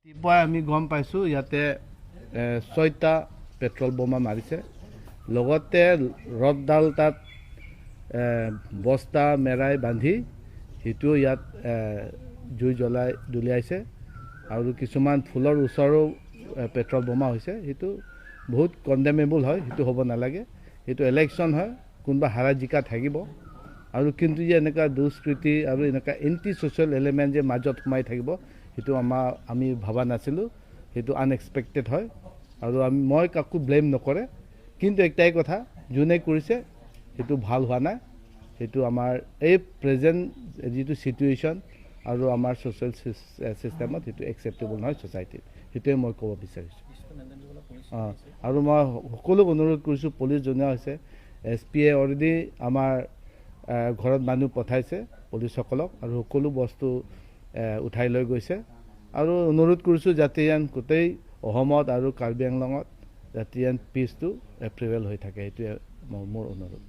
ৰাতিপুৱাই আমি গম পাইছোঁ ইয়াতে 6টা পেট্ৰল বোমা মাৰিছে, লগতে ৰডডাল তাত বস্তা মেৰাই বান্ধি সেইটো ইয়াত জুই জ্বলাই দলিয়াইছে আৰু কিছুমান ফুলৰ ওচৰো পেট্ৰল বোমা হৈছে। সেইটো বহুত কণ্ডেমেবল হয়, সেইটো হ'ব নালাগে। সেইটো ইলেকশ্যন হয়, কোনোবা হাৰা জিকা থাকিব আৰু কিন্তু যে এনেকুৱা দুষ্কৃতি আৰু এনেকুৱা এণ্টি ছ'চিয়েল এলিমেণ্ট যে মাজত সোমাই থাকিব, সেইটো আমি ভবা নাছিলোঁ, সেইটো আনএক্সপেক্টেড হয়। আৰু মই কাকো ব্লেম নকৰে, কিন্তু একটাই কথা, যোনে কৰিছে সেইটো ভাল হোৱা নাই। সেইটো আমাৰ এই প্ৰেজেণ্ট যিটো চিটুৱেশ্যন আৰু আমাৰ ছ'চিয়েল ছিষ্টেমত সেইটো একচেপ্টেবল নহয় ছ'চাইটিত, সেইটোৱে মই ক'ব বিচাৰিছোঁ। আৰু মই সকলোক অনুৰোধ কৰিছোঁ, পুলিচ জনোৱা হৈছে, এছ পিয়ে অলৰেডি আমাৰ ঘৰত মানুহ পঠাইছে পুলিচসকলক আৰু সকলো বস্তু উঠাই লৈ গৈছে। আৰু অনুৰোধ কৰিছোঁ যাতে ইয়াত গোটেই অসমত আৰু কাৰ্বি আংলঙত যাতে ইয়াত পিচটো এপ্ৰিভেল হৈ থাকে, সেইটোৱে মোৰ অনুৰোধ।